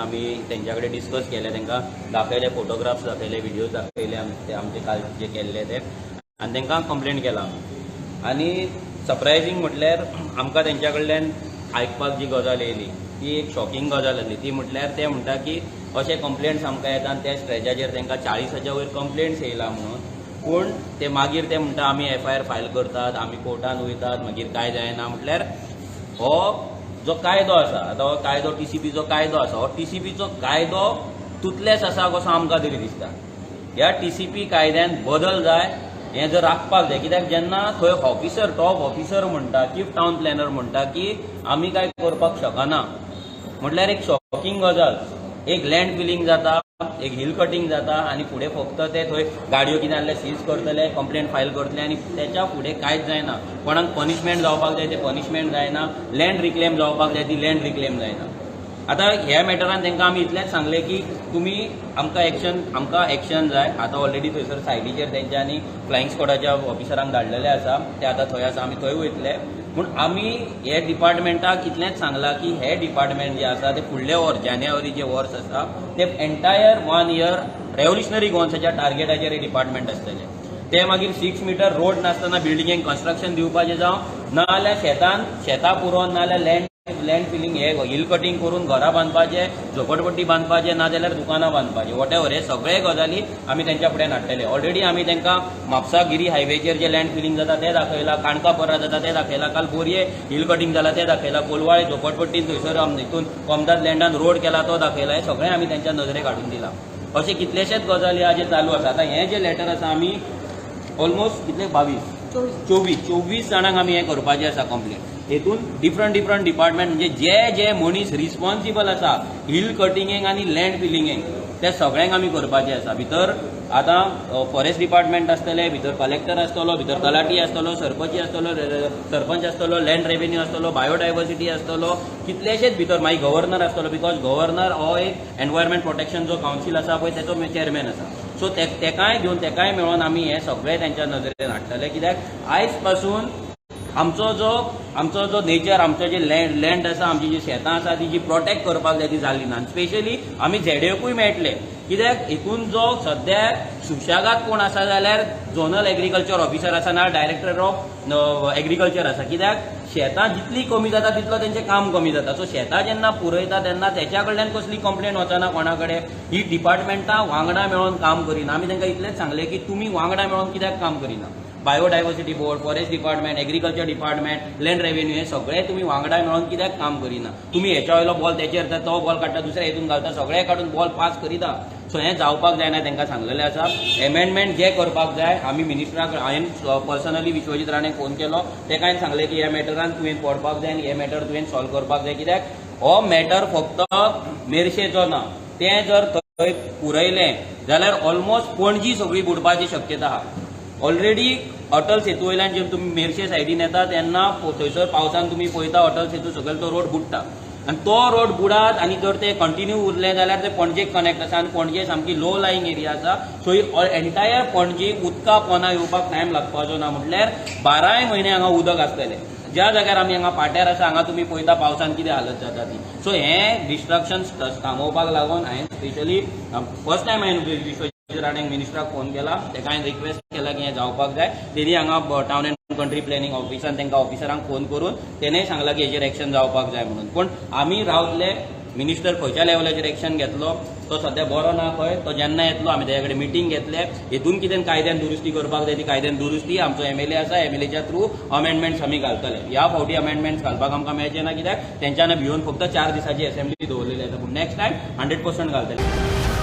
आमी तेंच्या कडेन डिस्कस केलें, तांकां दाखयले, फोटोग्राफ्स दाखयले, व्हिडियोज दाखयले ते आमचे काल जे केल्ले ते आनी तांकां कंप्लेन केला आमी. आनी सरप्रायझींग म्हटल्यार आमकां तेंच्या कडल्यान आयकपाक जी गजाल येयली ती एक शॉकिंग गजाल आसली. ती म्हटल्यार ते म्हणटा की अशे कंप्लेंट्स आमकां येता आनी त्या स्ट्रेचाचेर तांकां 40च्या वयर कंप्लेंट्स येयला म्हणून. पूण ते मागीर ते म्हणटा आमी एफआयआर फायल करतात, आमी कोर्टान वयतात, मागीर कांय जायना. म्हटल्यार हो जो कायदो आसा, आतां हो कायदो टीसीपीचो कायदो आसा, हो टीसीपीचो कायदो तुतलेच आसा कसो आमकां तरी दिसता. ह्या टीसीपी कायद्यान बदल जाय, हें जर राखपाक जाय. कित्याक जेन्ना थंय ऑफिसर, टॉप ऑफिसर म्हणटा, चीफ टावन प्लॅनर म्हणटा की आमी कांय करपाक शकना, म्हटल्यार एक शॉकिंग गजाल. एक लँड फिलिंग जाता, एक हिल कटिंग जाता आनी फुडें फक्त ते थंय गाडयो कितें आहले सीज करतले, कंप्लेंट फायल करतले आनी तेच्या फुडें कांयच जायना. कोणाक पनिशमेंट जावपाक जाय ते पनिशमेंट जायना, लँड रिक्लेम जावपाक जाय ती लँड रिक्लेम जायना. आतां ह्या मॅटरान तांकां आमी इतलेंच सांगलें की तुमी आमकां एक्शन, आमकां एक्शन जाय. आतां ऑलरेडी थंयसर सायटीचेर तेंच्यांनी फ्लायिंग स्कॉडाच्या ऑफिसरांक धाडलेले आसा, ते आतां थंय आसा, आमी थंय वयतले. पूण आमी हे डिपार्टमेंटाक इतलेंच सांगलां की हे डिपार्टमेंट जे आसा ते फुडले वर्स जानेवारी जे वर्स आसा ते एंटायर वन इयर रेव्होल्युशनरी गोवन्साच्या टार्गेटाचेर हे डिपार्टमेंट आसतले. ते मागीर 6 मिटर रोड नासतना बिल्डिंगेक कन्स्ट्रक्शन दिवपाचें जावं, ना जाल्यार शेतान शेतां पुरोवन, ना जाल्यार लँड फिलिंग हे हिल कटिंग करून घरां बांदपाचें, झोपडपट्टी बांदपाचें, ना जाल्यार दुकानां बांदपाचें, what ever, हे सगळे गजाली आमी तेंच्या फुड्यान हाडटले. ऑलरेडी आमी तांकां म्हापसा गिरी हायवेचेर जे लँड फिलिंग जाता तें दाखयलां, काणका पर्रा जाता तें दाखयलां, काल बोरये हिल कटिंग जाला तें दाखयलां, कोलवाळे झोपडपट्टीन थंयसर हितून कोमदाद लँडान रोड केला तो दाखयला. हें सगळें आमी तेंच्या नदरेक हाडून दिलां. अशे कितलेशेच गजाली आहा जे चालू आसा. आतां हें जें लेटर आसा, आमी ऑलमोस्ट कितले, 22, 24 जाणांक आमी हें करपाचें आसा कंप्लेन. हेतून डिफरंट डिफरंट डिपार्टमेंट, म्हणजे जे जे मनीस रिस्पॉन्सिबल आसा हिल कटिंगेक आनी लँड फिलिंगेक, ते सगळ्यांक आमी करपाचें आसा. भितर आतां फॉरेस्ट डिपार्टमेंट आसतले, भितर कलेक्टर आसतलो, भितर तलाठी आसतलो, सरपंच आसतलो, सरपंच आसतलो, लँड रेव्हेन्यू आसतलो, बायोडायवर्सिटी आसतलो, कितलेशेच भितर मागीर गव्हर्नर आसतलो, because governor हो एक एनवायरमेंट प्रोटेक्शन जो कावन्सील आसा पळय तेचो चेअरमॅन आसा. सो ते तेकाय घेवन, तेकाय मेळोन आमी हें सगळें तेंच्या नदरेन हाडटले. कित्याक आयज पासून आमचो जो नेचर, आमचो जे लँड आसा, आमची जी शेतां आसा, ती जी प्रोटेक्ट करपाक जाय ती जाली ना. स्पेशली आमी झेडएकूय मेळटले, कित्याक हितून जो सद्या सुशेगाद कोण आसा जाल्यार झोनल एग्रीकल्चर ऑफिसर आसा ना डायरेक्टर ऑफ एग्रीकल्चर आसा. कित्याक शेतां जितली कमी जाता तितलो तेंचें काम कमी जाता. सो शेतां जेन्ना पुरयता तेन्ना तेच्या कडल्यान कसली कंप्लेन वचना कोणा कडेन. ही डिपार्टमेंटां वांगडा मेळोन काम करिना. आमी तांकां इतलेंच सांगलें की तुमी वांगडा मेळोन कित्याक काम करिना? Biodiversity board, forest department, agriculture department, land revenue, हे सगळे तुमी वांगडा मेळोन कित्याक काम करिना? तुमी हेच्या वयलो बॉल तेचेर येता, तो बॉल काडटा, दुसऱ्या हितून घालता, सगळे काडून बॉल पास करिता. सो हें जावपाक जायना. तांकां सांगलेलें आसा, एमेंडमेंट जे करपाक जाय आमी मिनिस्टराक, हांवें पर्सनली विश्वजीत राणेक फोन केलो, तेका हांवें सांगलें की ह्या मॅटरान तुवें पडपाक जाय आनी हे मॅटर तुवें सॉल्व करपाक जाय. कित्याक हो मॅटर फक्त मेरशेचो ना. तें जर थंय पुरयलें जाल्यार ऑलमोस्ट पणजी सगळी बुडपाची शक्यता आहा. ऑलरेडी अटल सेतू वयल्यान जेन्ना तुमी मेरशे सायडीन येता तेन्ना थंयसर पावसान तुमी पळयता, अटल सेतू सकयल तो रोड बुडटा आनी तो रोड बुडात आनी जर ते कंटिन्यू उरले जाल्यार ते पणजेक कनेक्ट आसा आनी पणजे सामकी लो लाईंग एरिया आसा. सो ही एंटायर पणजी उदका पोना येवपाक टायम लागपाचो ना. म्हटल्यार बाराय म्हयने हांगा उदक आसतलें. ज्या जाग्यार आमी हांगा पाट्यार आसा, हांगा तुमी पळयता पावसान कितें हालत जाता ती. सो हें डिस्ट्रक्शन थांबोवपाक लागून हांवें स्पेशली फर्स्ट टायम हांवें विश्वजीत राणेक, मिनिस्टराक फोन केला. तेका हांवें रिक्वेस्ट केला की हें जावपाक जाय. तेणी हांगा टावन एंड कंट्री प्लॅनिंग ऑफिसान तांकां ऑफिसरांक फोन करून तेणेय सांगलां की हेजेर एक्शन जावपाक जाय म्हणून. पूण आमी रावतले. मिनिस्टर खंयच्या लेवलाचेर एक्शन घेतलो, तो सद्या बरो ना खंय. तो जेन्ना येतलो आमी तेच्या कडेन मिटींग घेतले. हेतून कितें कायद्यान दुरुस्ती करपाक जाय ती कायद्यान दुरुस्ती, आमचो एमएलए आसा, एमएलएच्या थ्रू अमेंडमेंट्स आमी घालतले. ह्या फावटी अमेंडमेंट्स घालपाक आमकां मेळचें ना, कित्याक तेंच्यानी भिवन फक्त 4 दिसाची असेंब्ली दवरलेली आसा. पूण नेक्स्ट टायम 100% घालतले.